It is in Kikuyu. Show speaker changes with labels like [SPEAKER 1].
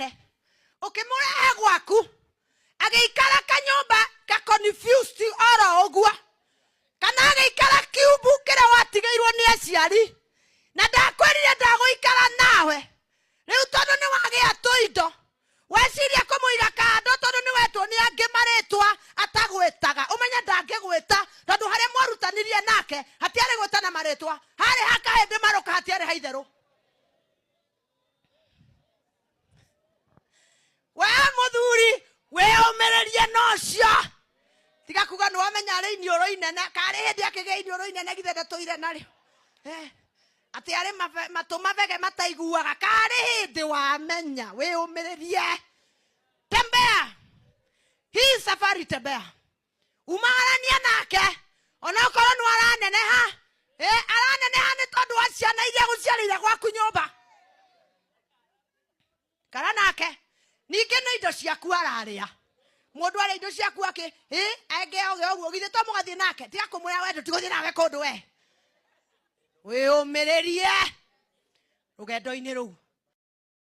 [SPEAKER 1] mwene ũkĩmũrehe gwaku agĩikara kanyũmba ka confused oro ũguo kana agĩikara kiumbu kĩrĩa watigĩirwo nĩ aciari na ndakwĩrire ndagũikara nawe. Rĩu tondũ nĩ wagĩa tũindo weciria kũmũiga kando tondũ nĩ wetwo nĩ angĩ marĩtwa atagwĩtaga, ũmenye ndangĩgwĩta tondũ harĩa mwarutanirie nake hatiarĩ gwĩtana marĩtwa, harĩ ha kahĩndĩ marũka, hatiarĩ ha itherũ. We mũthuri wĩyũmĩrĩrie na ũcio, tiga kuga nĩ wamenya arĩ iniũrũ inene, karĩ hĩndĩ akĩgĩa iniũrũ inene githĩ ndatũire narĩo. Atĩ arĩ matũ mabege mataiguaga, karĩ hĩndĩ wamenya. Wĩyũmĩrĩrie, tembea hii safari, tembea umagarania nake onokorwo nĩ araneneha. Araneneha nĩ tondũ wa ciana iria gũciarĩire gwaku nyũmba. Kara nake ningĩ nĩ indo ciaku ararĩa. Mũndũ arĩa indo ciaku akĩ enge oge ũguo, githĩ to mũgathiĩ nake? Tiga kũmwĩra we tũtigũthiĩ nawe kũndũ. We wĩyũmĩrĩrie rũgendo-inĩ rũu.